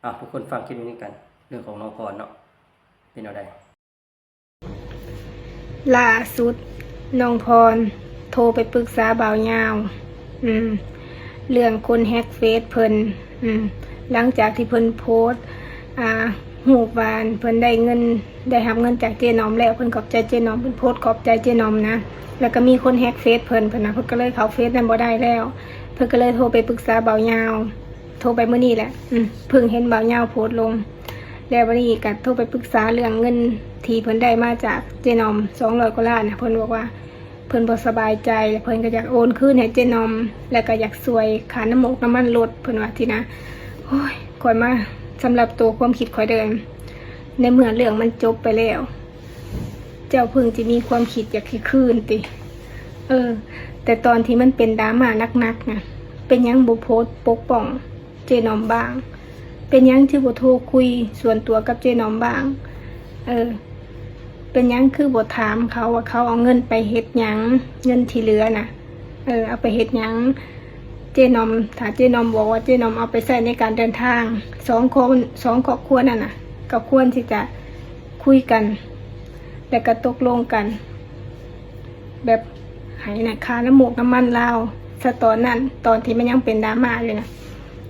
ເອົາ ທຸກຄົນຟັງຄລິບນີ້ນຳກັນ ເລື່ອງຂອງນ້ອງພອນເນາະ ເປັນແນວໃດ? ລ່າສຸດ ນ້ອງພອນໂທໄປປຶກສາບ່າວຍາວ ອືມ ເລື່ອງຄົນແຮັກເຟສເພິ່ນ ອືມ ຫຼັງຈາກທີ່ເພິ່ນໂພສ ອ່າ ຮູບວ່າເພິ່ນໄດ້ເງິນ ໄດ້ຮັບເງິນຈາກເຈ້ນ້ອມແລ້ວ ເພິ່ນຂອບໃຈເຈ້ນ້ອມ ເພິ່ນໂພສຂອບໃຈເຈ້ນ້ອມນະ ແລ້ວກໍມີຄົນແຮັກເຟສເພິ່ນ ເພິ່ນນະ ເພິ່ນກໍເລີຍເຂົ້າເຟສນັ້ນບໍ່ໄດ້ແລ້ວ ເພິ່ນກໍເລີຍໂທໄປປຶກສາບ່າວຍາວ ໂທໄປມື້ນີ້ແຫຼະ ອືມ ເພິ່ງເຫັນບ່າວຍາວໂພສລົງ ແລ້ວບັດນີ້ກໍໂທໄປປຶກສາເລື່ອງເງິນທີ່ເພິ່ນໄດ້ມາຈາກເຈ້ນ້ອມສອງຮ້ອຍກວ່າລ້ານນະ ເພິ່ນບອກວ່າເພິ່ນບໍ່ສະບາຍໃຈ ແລ້ວເພິ່ນກໍຢາກໂອນຄືນໃຫ້ເຈ້ນ້ອມ ແລ້ວກໍຢາກຊ່ວຍຄ່ານ້ຳມັນລົດ ເພິ່ນວ່າຊີ້ນະ. ໂອ້ຍ ຂ້ອຍມາ ສຳລັບໂຕຄວາມຄິດຂ້ອຍເດີ ໃນເມື່ອເລື່ອງມັນຈົບໄປແລ້ວ ເຈົ້າເພິ່ງຈະມີຄວາມຄິດຢາກຊິຄືນຕິ? ເອີ ແຕ່ຕອນທີ່ມັນເປັນດຣາມາໜັກໆນະ ເປັນຫຍັງບໍ່ໂພສປົກປ້ອງເຈ້ນ້ອມບ້າງ? ເປັນຫຍັງຄືບໍ່ໂທຄຸຍສ່ວນຕົວກັບເຈ້ນ້ອມບ້າງ? ເອີ ເປັນຫຍັງຄືບໍ່ຖາມເຂົາວ່າເຂົາເອົາເງິນໄປເຮັດຫຍັງ? ເງິນທີ່ເຫຼືອນະ ເອີ ເອົາໄປເຮັດຫຍັງ? ເຈ້ນ້ອມ ຖ້າເຈ້ນ້ອມບອກວ່າເຈ້ນ້ອມເອົາໄປໃຊ້ໃນການເດີນທາງ ສອງຄົນ ສອງຄອບຄົວນັ້ນນະ ກໍຄວນທີ່ຈະຄຸຍກັນ ແລ້ວກໍຕົກລົງກັນ ແບບໃຫ້ນະ ຄ່ານ້ຳມູກນ້ຳມັນລາວ ຊະຕອນນັ້ນ ຕອນທີ່ມັນຍັງເປັນດຣາມາຢູ່ນະ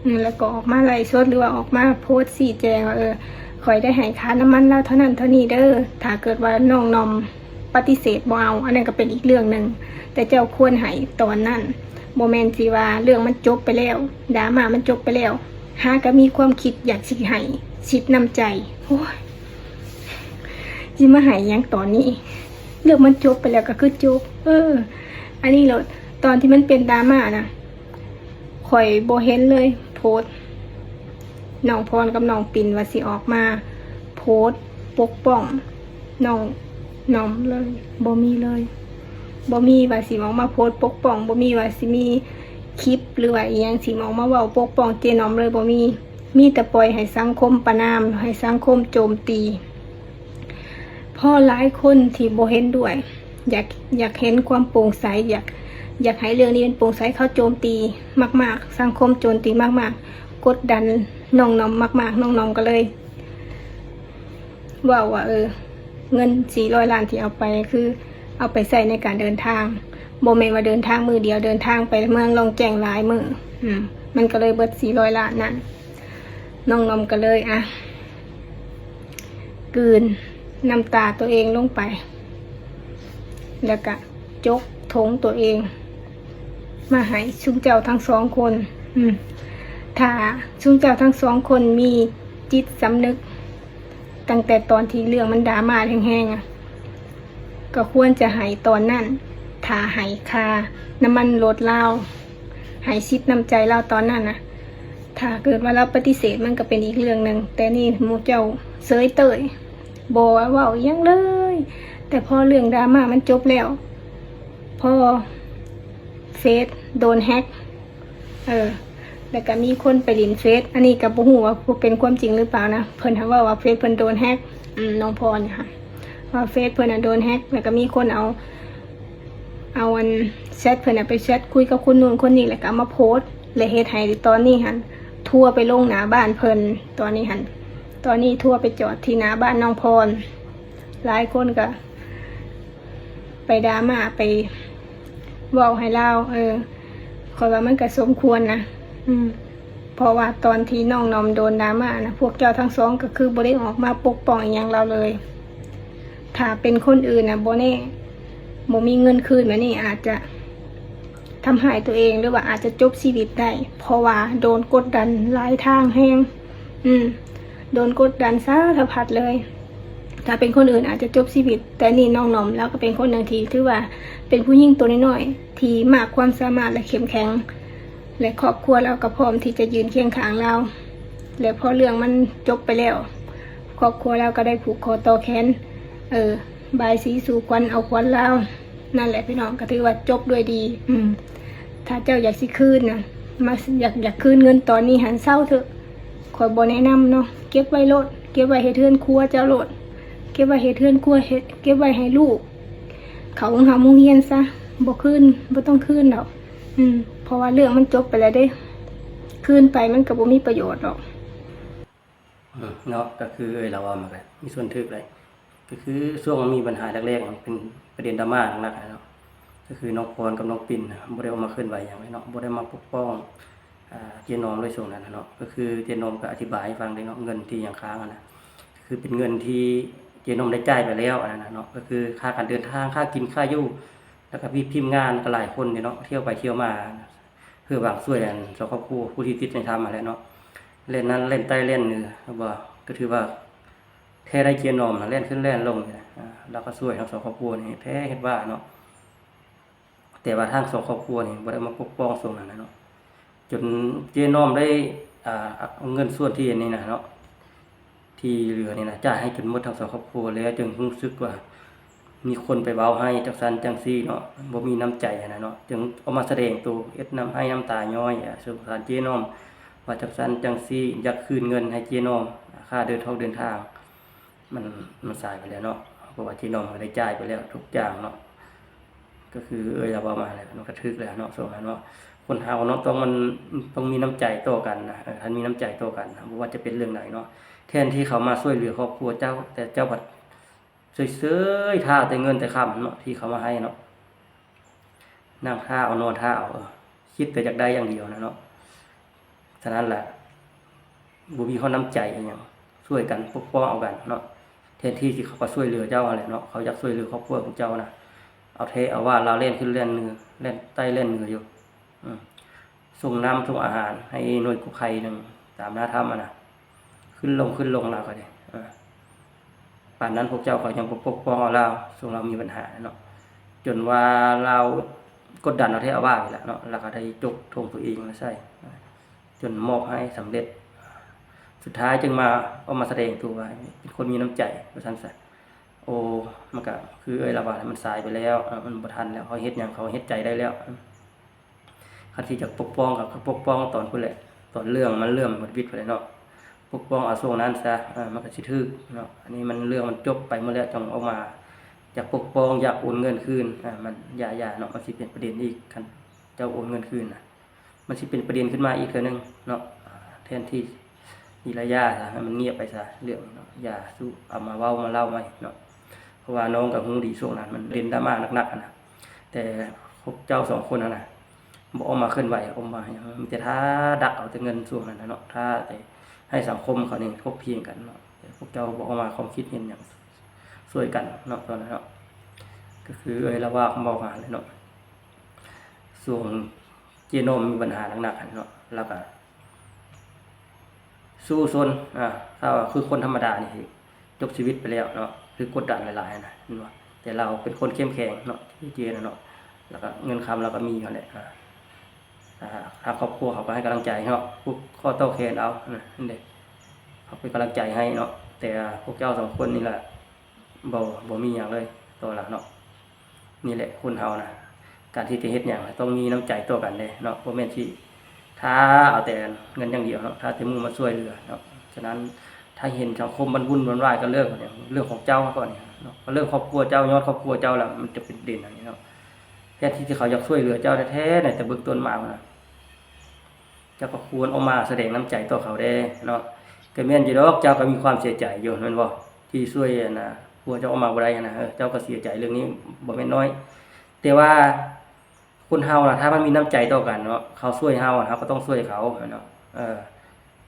ອືມ ແລ້ວກໍອອກມາໄລຟ໌ສົດ ຫຼືວ່າອອກມາໂພສຊີ້ແຈງວ່າ ເອີ ຂ້ອຍໄດ້ໃຫ້ຄ່ານ້ຳມັນລາວເທົ່ານັ້ນເທົ່ານີ້ເດີ ຖ້າເກີດວ່ານ້ອງນ້ອມ ປະຕິເສດບໍ່ເອົາ ອັນນັ້ນກໍເປັນອີກເລື່ອງໜຶ່ງ ແຕ່ເຈົ້າຄວນໃຫ້ຕອນນັ້ນ ບໍ່ແມ່ນຊິວ່າເລື່ອງມັນຈົບໄປແລ້ວ ດຣາມາມັນຈົບໄປແລ້ວ ຫາກໍມີຄວາມຄິດຢາກຊິໃຫ້ຊິດນ້ຳໃຈ. ໂອ້ຍ ຊິມາໃຫ້ຫຍັງຕອນນີ້? ເລື່ອງມັນຈົບໄປແລ້ວກໍຄືຈົບ. ເອີ ອັນນີ້ໂລດ ຕອນທີ່ມັນເປັນດຣາມານະ ຂ້ອຍບໍ່ເຫັນເລີຍໂພສ ນ້ອງພອນກັບນ້ອງປິນວ່າຊິອອກມາໂພສປົກປ້ອງນ້ອງນ້ອມເລີຍ ບໍ່ມີເລີຍ ບໍ່ມີວ່າຊິອອກມາໂພສປົກປ້ອງ ບໍ່ມີວ່າຊິມີຄລິບ ຫຼືວ່າອີ່ຫຍັງຊິອອກມາເວົ້າປົກປ້ອງເຈ້ນ້ອມເລີຍ ບໍ່ມີ ມີແຕ່ປ່ອຍໃຫ້ສັງຄົມປະນາມ ໃຫ້ສັງຄົມໂຈມຕີ. ພໍຫຼາຍຄົນທີ່ບໍ່ເຫັນດ້ວຍ ຢາກ ຢາກເຫັນຄວາມໂປ່ງໃສ ຢາກ ຢາກໃຫ້ເລື່ອງນີ້ມັນໂປ່ງໃສ ເຂົາໂຈມຕີມາກໆ ສັງຄົມໂຈມຕີມາກໆ ກົດດັນນ້ອງນ້ອມມາກໆ ນ້ອງນ້ອມກໍເລີຍເວົ້າວ່າ ເອີ ເງິນສີ່ຮ້ອຍລ້ານທີ່ເອົາໄປ ຄືເອົາໄປໃຊ້ໃນການເດີນທາງ ບໍ່ແມ່ນວ່າເດີນທາງມື້ດຽວ ເດີນທາງໄປເມືອງລ່ອງແຈ້ງຫຼາຍມື້ ອືມ ມັນກໍເລີຍເບິດສີ່ຮ້ອຍລ້ານນັ້ນ ນ້ອງນ້ອມກໍເລີຍ ອ່ະ ກືນນ້ຳຕາຕົວເອງລົງໄປ ແລ້ວກະຈົກຖົງຕົວເອງມາໃຫ້ຊຸມເຈົ້າທັງສອງຄົນ. ອືມ ຖ້າຊຸມເຈົ້າທັງສອງຄົນມີຈິດສຳນຶກ ຕັ້ງແຕ່ຕອນທີ່ເລື່ອງມັນດຣາມາແຮງໆ ກໍຄວນຈະໃຫ້ຕອນນັ້ນ ຖ້າໃຫ້ຄ່ານ້ຳມັນລົດລາວ ໃຫ້ສິດນ້ຳໃຈລາວຕອນນັ້ນນະ ຖ້າເກີດວ່າລາວປະຕິເສດ ມັນກໍເປັນອີກເລື່ອງໜຶ່ງ ແຕ່ນີ້ໝູ່ເຈົ້າເສີຍເຕີຍ ບໍ່ເວົ້າອີ່ຫຍັງເລີຍ. ແຕ່ພໍເລື່ອງດຣາມາມັນຈົບແລ້ວ ພໍເຟສໂດນແຮັກ ເອີ ແລ້ວກໍມີຄົນໄປຫຼິ້ນເຟສ ອັນນີ້ກໍບໍ່ຮູ້ວ່າເປັນຄວາມຈິງຫຼືເປົ່ານະ ເພິ່ນຫາເວົ້າວ່າເຟສເພິ່ນໂດນແຮັກ ອືມ ນ້ອງພອນນະ ວ່າເຟສເພິ່ນນະໂດນແຮັກ ແລ້ວກໍມີຄົນເອົາ ເອົາອັນແຊັດເພິ່ນນະໄປແຊັດຄຸຍກັບຄົນນັ້ນຄົນນີ້ ແລ້ວກໍເອົາມາໂພສ ແລະເຮັດໃຫ້ຕອນນີ້ຫັ້ນທົວໄປລົງໜ້າບ້ານເພິ່ນ ຕອນນີ້ຫັ້ນ ຕອນນີ້ທົວໄປຈອດທີ່ໜ້າບ້ານນ້ອງພອນ ຫຼາຍຄົນກໍໄປດຣາມາ ໄປເວົ້າໃຫ້ລາວ ເອີ ຂ້ອຍວ່າມັນກໍສົມຄວນນະ ອືມ ເພາະວ່າຕອນທີ່ນ້ອງນ້ອມໂດນດຣາມານະ ພວກເຈົ້າທັງສອງກໍຄືບໍ່ໄດ້ອອກມາປົກປ້ອງອີ່ຫຍັງລາວເລີຍ. ຖ້າເປັນຄົນອື່ນນະ ບໍ່ແນ່ ບໍ່ມີເງິນຄືນແບບນີ້ ອາດຈະທຳຮ້າຍຕົວເອງ ຫຼືວ່າອາດຈະຈົບຊີວິດໄດ້ ເພາະວ່າໂດນກົດດັນຫຼາຍທາງແຮງ ອືມ ໂດນກົດດັນສາລະພັດເລີຍ. ຖ້າເປັນຄົນອື່ນອາດຈະຈົບຊີວິດ ແຕ່ນີ້ນ້ອງນ້ອມລາວກໍເປັນຄົນໜຶ່ງທີ່ຖືວ່າເປັນຜູ້ຍິງຕົວນ້ອຍໆ ທີ່ມາກຄວາມສາມາດ ແລະ ເຂັ້ມແຂງ ແລະ ຄອບຄົວລາວກໍພ້ອມທີ່ຈະຢືນຄຽງຂ້າງລາວ ແລະ ພໍເລື່ອງມັນຈົບໄປແລ້ວ ຄອບຄົວລາວກໍໄດ້ຜູກຄໍຕໍ່ແຂນ ເອີ ບາຍສີສູ່ຂວັນເອົາຂວັນລາວ ນັ້ນແຫຼະພີ່ນ້ອງ ກໍຖືວ່າຈົບດ້ວຍດີ. ອືມ ຖ້າເຈົ້າຢາກຊິຄືນນະ ມາ ຢາກ ຢາກຄືນເງິນຕອນນີ້ຫັ້ນ ເຊົາເຖາະ ຂ້ອຍບໍ່ແນະນຳເນາະ ເກັບໄວ້ໂລດ ເກັບໄວ້ເຮັດເຮືອນຄົວເຈົ້າໂລດ ເກັບໄວ້ເຮັດເຮືອນຄົວ ເຮັດ ເກັບໄວ້ໃຫ້ລູກເຂົ້າໂຮງຮ່ຳໂຮງຮຽນຊະ ບໍ່ຄືນ ບໍ່ຕ້ອງຄືນດອກ. ອືມ ເພາະວ່າເລື່ອງມັນຈົບໄປແລ້ວເດ້ ຄືນໄປມັນກໍບໍ່ມີປະໂຫຍດດອກ. ເນາະ ກໍຄືເອື້ອຍລາວເວົ້າມາກໍມີສ່ວນຖືກຫຼາຍ. ກໍຄືຊ່ວງມັນມີບັນຫາແລກໆ ເປັນປະເດັນດຣາມາໜັກໆ ເນາະ ກໍຄືນ້ອງພອນກັບນ້ອງປິນນະ ບໍ່ໄດ້ອອກມາເຄື່ອນໄຫວຫຍັງເລີຍເນາະ ບໍ່ໄດ້ມາປົກປ້ອງ ອາ ເຈນອມເລີຍຊ່ວງນັ້ນນະເນາະ. ກໍຄືເຈນອມກໍອະທິບາຍໃຫ້ຟັງເດ້ເນາະ ເງິນທີ່ຍັງຄ້າງຫັ້ນນະ ກໍຄືເປັນເງິນທີ່ເຈນອມໄດ້ຈ່າຍໄປແລ້ວອັນນັ້ນນະເນາະ ກໍຄືຄ່າການເດີນທາງ ຄ່າກິນ ຄ່າຢູ່ ແລ້ວກໍມີທີມງານກໍຫຼາຍຄົນເດ້ເນາະ ທ່ຽວໄປທ່ຽວມາ ເພື່ອຫວັງຊ່ວຍອັນສອງຄອບຄົວຜູ້ທີ່ຕິດໃນຖ້ຳຫັ້ນແຫຼະເນາະ ແລ່ນນັ້ນແລ່ນໃຕ້ແລ່ນເໜືອ ບໍ່ ກໍຖືວ່າແທ້ໄດ້ເຈນອມນະ ແລ່ນຂຶ້ນແລ່ນລົງນີ້ນະ ອາ ລາວກໍຊ່ວຍທັງສອງຄອບຄົວນີ້ແທ້ເຮັດວ່າເນາະ. ແຕ່ວ່າທັງສອງຄອບຄົວນີ້ບໍ່ໄດ້ມາປົກປ້ອງຊ່ວງນັ້ນນະເນາະ ຈົນເຈນອມໄດ້ ອາ ເອົາເງິນສ່ວນທີ່ອັນນີ້ນະເນາະ ທີ່ເຫຼືອນີ້ນະ ຈ່າຍໃຫ້ຈົນໝົດທັງສອງຄອບຄົວແລ້ວ ຈຶ່ງຮູ້ສຶກວ່າມີຄົນໄປເວົ້າໃຫ້ຈັ່ງຊັ້ນຈັ່ງຊີ້ເນາະ ບໍ່ມີນ້ຳໃຈຫັ້ນນະເນາະ ຈຶ່ງອອກມາສະແດງໂຕ ເຮັດນ້ຳໄຫ້ນ້ຳຕາຍ້ອຍ ອາ ສົງສານເຈນອມ ວ່າຈັ່ງຊັ້ນຈັ່ງຊີ້ ຢາກຄືນເງິນໃຫ້ເຈນອມ ອາ ຄ່າເດີນທອກເດີນທາງ ມັນ ມັນສາຍໄປແລ້ວເນາະ ເພາະວ່າເຈນອມກໍໄດ້ຈ່າຍໄປແລ້ວທຸກຢ່າງເນາະ. ກໍຄືເອື້ອຍລາວເວົ້າມາແຫຼະ ມັນກໍຖືກແລ້ວເນາະ ຊ່ວງນັ້ນເນາະ ຄົນເຮົາເນາະ ຕ້ອງ ມັນຕ້ອງມີນ້ຳໃຈຕໍ່ກັນນະ ເອີ ຄັນມີນ້ຳໃຈຕໍ່ກັນນະ ບໍ່ວ່າຈະເປັນເລື່ອງໃດເນາະ ແທນທີ່ເຂົາມາຊ່ວຍເຫຼືອຄອບຄົວເຈົ້າ ແຕ່ເຈົ້າພັດເຊີຍໆ ຖ້າແຕ່ເງິນແຕ່ຄຳເນາະ ທີ່ເຂົາມາໃຫ້ເນາະ ນັ່ງຖ້າເອົາ ນອນຖ້າເອົາ ເອີ ຄິດແຕ່ຢາກໄດ້ຢ່າງດຽວນະເນາະ. ສະນັ້ນລະ ບໍ່ມີຮອດນ້ຳໃຈອີ່ຫຍັງ ຊ່ວຍກັນປົກປ້ອງເອົາກັນເນາະ ແທນທີ່ຊິເຂົາກໍຊ່ວຍເຫຼືອເຈົ້າຫັ້ນແຫຼະເນາະ ເຂົາຢາກຊ່ວຍເຫຼືອຄອບຄົວຂອງເຈົ້ານະ ເອົາແທ້ເອົາວ່າ ລາວແລ່ນຂຶ້ນແລ່ນເໜືອ ແລ່ນໃຕ້ແລ່ນເໜືອຢູ່ ອືມ ສົ່ງນ້ຳສົ່ງອາຫານໃຫ້ໜ່ວຍກູ້ໄພໜຶ່ງຕາມໜ້າຖ້ຳຫັ້ນນະ ຂຶ້ນລົງ ຂຶ້ນລົງລາວກໍໄດ້ ອາ ປານນັ້ນພວກເຈົ້າກໍຍັງບໍ່ປົກປ້ອງເອົາລາວ ຊ່ວງລາວມີບັນຫາເນາະ ຈົນວ່າລາວກົດດັນເອົາແທ້ເອົາວ່ານີ້ແຫຼະເນາະ ລາວກໍໄດ້ຈົກຖົງຕົວເອງມາໃສ່ ຈົນມອບໃຫ້ສຳເລັດ ສຸດທ້າຍຈຶ່ງມາ ອອກມາສະແດງຕົວວ່າເປັນຄົນມີນ້ຳໃຈວ່າຊັ້ນຊະ. ໂອ້ ມັນກະຄືເອື້ອຍລາວວ່າແຫຼະ ມັນສາຍໄປແລ້ວ ເອີ ມັນບໍ່ທັນແລ້ວ ເຂົາເຮັດຫຍັງເຂົາເຮັດໃຈໄດ້ແລ້ວ ຄັນທີ່ຈະປົກປ້ອງກໍ ກໍປົກປ້ອງຕອນພຸ້ນແຫຼະ ຕອນເລື່ອງມັນເລີ່ມໝົດວິດພຸ້ນແຫຼະເນາະ ປົກປ້ອງເອົາຊ່ວງນັ້ນຊະ ເອີ ມັນກໍຊິຖືກເນາະ. ອັນນີ້ມັນເລື່ອງມັນຈົບໄປໝົດແລ້ວ ຈັ່ງອອກມາຢາກປົກປ້ອງ ຢາກໂອນເງິນຄືນ ອາ ມັນ ຢ່າ ຢ່າເນາະ ມັນຊິເປັນປະເດັນອີກ ຄັນເຈົ້າໂອນເງິນຄືນນະ ມັນຊິເປັນປະເດັນຂຶ້ນມາອີກເທື່ອໜຶ່ງເນາະ ແທນທີ່ນີ້ລະຢ່າຊະ ໃຫ້ມັນງຽບໄປຊະເລື່ອງນີ້ເນາະ ຢ່າສູ່ເອົາມາເວົ້າມາເລົ່າໃໝ່ເນາະ ເພາະວ່ານ້ອງກໍຮູ້ດີຊ່ວງນັ້ນມັນເປັນດຣາມາໜັກໆຫັ້ນນະ ແຕ່ພວກເຈົ້າສອງຄົນຫັ້ນນະ ບໍ່ອອກມາເຄື່ອນໄຫວ ອອກມາຫຍັງ ມີແຕ່ຖ້າດັກເອົາແຕ່ເງິນຊ່ວງນັ້ນນະເນາະ ຖ້າແຕ່ໃຫ້ສັງຄົມເຂົານີ້ທົບທຽງກັນເນາະ ແຕ່ພວກເຈົ້າບໍ່ອອກມາຄວາມຄິດເຫັນຫຍັງຊ່ວຍກັນເນາະ ຕອນນັ້ນເນາະ ກໍຄືເອື້ອຍລາວວ່າເວົ້າມາຫັ້ນແຫຼະເນາະ ຊ່ວງເຈນອມມີບັນຫາໜັກໆຫັ້ນເນາະ ລາວກໍ ສູ້ຊົນ ອາ ຖ້າວ່າຄືຄົນທຳມະດານີ້ຊິຈົບຊີວິດໄປແລ້ວເນາະ ຖືກກົດດັນຫຼາຍໆຫັ້ນນະ ແມ່ນບໍ່? ແຕ່ລາວເປັນຄົນເຂັ້ມແຂງເນາະ ທີ່ເຈນະເນາະ ແລ້ວກໍເງິນຄຳລາວກໍມີຫັ້ນແຫຼະ ອາ ອາ ທາງຄອບຄົວເຂົາກໍໃຫ້ກຳລັງໃຈເນາະ ຜູກຂໍ້ຕໍ່ແຂນເອົາ ຫັ້ນນະ ເຫັນເດ້ ເຂົາເປັນກຳລັງໃຈໃຫ້ເນາະ ແຕ່ພວກເຈົ້າສອງຄົນນີ້ລະ ບໍ່ ບໍ່ມີຫຍັງເລີຍຕໍ່ລາວເນາະ. ນີ້ແຫຼະຄົນເຮົານະ ການທີ່ຈະເຮັດຫຍັງຕ້ອງມີນ້ຳໃຈຕໍ່ກັນເດ້ເນາະ ບໍ່ແມ່ນຊິຖ້າເອົາແຕ່ເງິນຢ່າງດຽວເນາະ ຖ້າແຕ່ໝູ່ມາຊ່ວຍເຫຼືອເນາະ. ສະນັ້ນຖ້າເຫັນສັງຄົມມັນວຸ່ນວາຍ ກໍເລື່ອງ ເລື່ອງຂອງເຈົ້າກ່ອນເນາະ ກໍເລື່ອງຄອບຄົວເຈົ້າ ຍອດຄອບຄົວເຈົ້າລະ ມັນຈະເປັນປະເດັນອັນນີ້ເນາະ. ແທນທີ່ເຂົາຢາກຊ່ວຍເຫຼືອເຈົ້າແທ້ໆ ແຕ່ເບື້ອງຕົ້ນມາພຸ້ນນະ ເຈົ້າກໍຄວນອອກມາສະແດງນ້ຳໃຈຕໍ່ເຂົາແດ່ເນາະ. ກໍແມ່ນຢູ່ດອກ ເຈົ້າກໍມີຄວາມເສຍໃຈຢູ່ແມ່ນບໍ່ ທີ່ຊ່ວຍອັນນ່າ ຜົວເຈົ້າອອກມາບໍ່ໄດ້ຫັ້ນນະ ເອີ ເຈົ້າກໍເສຍໃຈເລື່ອງນີ້ບໍ່ແມ່ນນ້ອຍ. ແຕ່ວ່າຄົນເຮົານະ ຖ້າມັນມີນ້ຳໃຈຕໍ່ກັນເນາະ ເຂົາຊ່ວຍເຮົາ ເຮົາກໍຕ້ອງຊ່ວຍເຂົາເນາະ ເອີ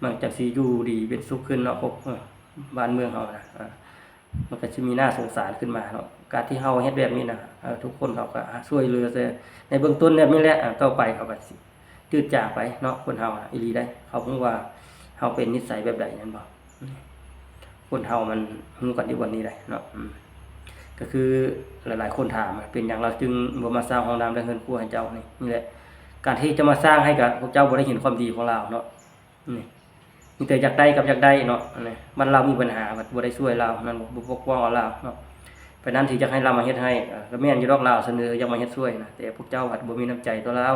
ມັນຈັ່ງຊິຢູ່ດີເປັນສຸກຂຶ້ນເນາະ ພວກ ເອີ ບ້ານເມືອງເຮົານະ ເອີ ມັນກໍຊິມີໜ້າສົງສານຂຶ້ນມາເນາະ. ການທີ່ເຮົາເຮັດແບບນີ້ນະ ເອີ ທຸກຄົນເຂົາກໍຊ່ວຍເຫຼືອແຕ່ໃນເບື້ອງຕົ້ນແບບນີ້ແຫຼະ ເອີ ຕໍ່ໄປເຂົາກໍຈືດຈາງໄປເນາະ. ຄົນເຮົານະ ອີ່ຫຼີໃດ ເຂົາຮູ້ວ່າເຮົາເປັນນິໄສແບບໃດແມ່ນບໍ່? ຄົນເຮົາມັນຮູ້ກັນຢູ່ບ່ອນນີ້ໃດເນາະ. ອືມ ກໍຄືຫຼາຍໆຄົນຖາມ ເປັນຫຍັງລາວຈຶ່ງບໍ່ມາສ້າງຫ້ອງນ້ຳ ແລະ ເຮືອນຄົວໃຫ້ເຈົ້າ? ນີ້ ນີ້ແຫຼະ ການທີ່ຈະມາສ້າງໃຫ້ກັບພວກເຈົ້າບໍ່ໄດ້ເຫັນຄວາມດີຂອງລາວເນາະ. ນີ້ ມີແຕ່ຢາກໄດ້ກັບຢາກໄດ້ເນາະ ບັດລາວມີບັນຫາ ບັດບໍ່ໄດ້ຊ່ວຍລາວ ແມ່ນບໍ່? ບໍ່ປົກປ້ອງເອົາລາວເນາະ. ປານນັ້ນທີ່ຢາກໃຫ້ລາວມາເຮັດໃຫ້ ເອີ ກໍແມ່ນຢູ່ດອກ ລາວສະເໜີຢາກມາເຮັດຊ່ວຍນະ ແຕ່ພວກເຈົ້າພັດບໍ່ມີນ້ຳໃຈຕໍ່ລາວ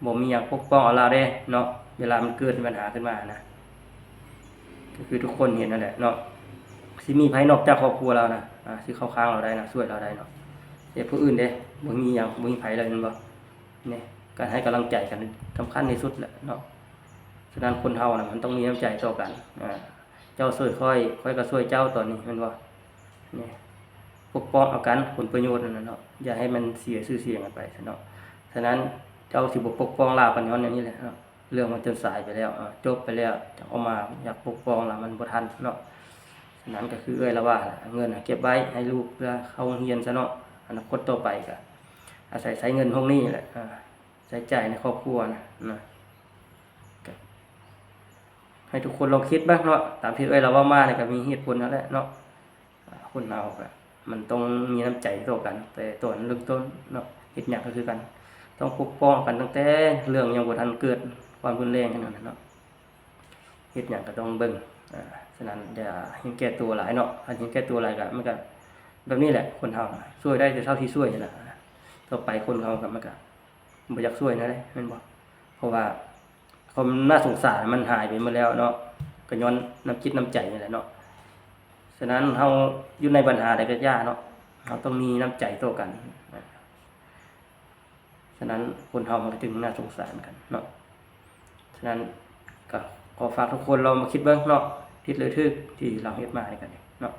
ບໍ່ມີຫຍັງປົກປ້ອງເອົາລາວເດ້ເນາະ. ເວລາມັນເກີດບັນຫາຂຶ້ນມານະ ກໍຄືທຸກຄົນເຫັນນັ້ນແຫຼະເນາະ ຊິມີໃຜນອກຈາກຄອບຄົວລາວນະ ອາ ຊິເຂົ້າຂ້າງລາວໄດ້ນະ ຊ່ວຍລາວໄດ້ເນາະ. ແຕ່ຜູ້ອື່ນເດ້ ບໍ່ມີຫຍັງ ບໍ່ມີໃຜເລີຍແມ່ນບໍ່? ນີ້ ການໃຫ້ກຳລັງໃຈກັນສຳຄັນທີ່ສຸດແຫຼະເນາະ. ສະນັ້ນຄົນເຮົານະ ມັນຕ້ອງມີນ້ຳໃຈຕໍ່ກັນ ອາ ເຈົ້າຊ່ວຍຂ້ອຍ ຂ້ອຍກໍຊ່ວຍເຈົ້າຕອນນີ້ ແມ່ນບໍ່? ນີ້ ປົກປ້ອງເອົາກັນ ຜົນປະໂຫຍດນັ້ນນະເນາະ ຢ່າໃຫ້ມັນເສຍຊື່ສຽງກັນໄປຊັ້ນເນາະ. ສະນັ້ນເຈົ້າຊິບໍ່ປົກປ້ອງລາວກັນຍ້ອນແນວນີ້ແຫຼະເນາະ. ເລື່ອງມັນຈົນສາຍໄປແລ້ວ ຈົບໄປແລ້ວ ຈັ່ງເອົາມາຢາກປົກປ້ອງລາວ ມັນບໍ່ທັນເນາະ. ສະນັ້ນກໍຄືເອື້ອຍລາວວ່າ ເງິນເກັບໄວ້ໃຫ້ລູກເພື່ອເຂົ້າໂຮງຮຽນຊະເນາະ. ອະນາຄົດຕໍ່ໄປກໍອາໄສໃຊ້ເງິນພວກນີ້ແຫຼະ ໃຊ້ຈ່າຍໃນຄອບຄົວນະ ໃຫ້ທຸກຄົນລອງຄິດເບິ່ງເນາະ ຕາມທີ່ເອື້ອຍລາວເວົ້າມານີ້ກໍມີເຫດຜົນຫັ້ນແຫຼະເນາະ. ຄົນເຮົາກໍມັນຕ້ອງມີນ້ຳໃຈຕໍ່ກັນ ແຕ່ຕອນເລີ່ມຕົ້ນເນາະ ເຮັດຫຍັງກໍຄືກັນ ຕ້ອງປົກປ້ອງກັນຕັ້ງແຕ່ເລື່ອງຍັງບໍ່ທັນເກີດຄວາມຮຸນແຮງຫັ້ນນະເນາະ. ເຮັດຫຍັງກໍຕ້ອງເບິ່ງ ສະນັ້ນຢ່າເຫັນແກ່ຕົວຫຼາຍເນາະ ຄັນເຫັນແກ່ຕົວຫຼາຍກໍ ມັນກໍແບບນີ້ແຫຼະ ຄົນເຮົານະ ຊ່ວຍໄດ້ແຕ່ເທົ່າທີ່ຊ່ວຍຫັ້ນລະ. ຕໍ່ໄປຄົນເຮົາກໍ ມັນກໍບໍ່ຢາກຊ່ວຍແນວໃດ ແມ່ນບໍ່? ເພາະວ່າຄວາມໜ້າສົງສານມັນຫາຍໄປໝົດແລ້ວເນາະ ກໍຍ້ອນນ້ຳຈິດນ້ຳໃຈນີ້ແຫຼະເນາະ. ສະນັ້ນເຮົາຢູ່ໃນບັນຫາໃດກໍຢ່າເນາະ ເຮົາຕ້ອງມີນ້ຳໃຈຕໍ່ກັນ. ສະນັ້ນຄົນເຮົາມັນກໍຈຶ່ງໜ້າສົງສານກັນເນາະ. ສະນັ້ນກໍຂໍຝາກທຸກຄົນລອງມາຄິດເບິ່ງເນາະ ຜິດຫຼືຖືກທີ່ລາວເຮັດມາໃນກັນເນາະ.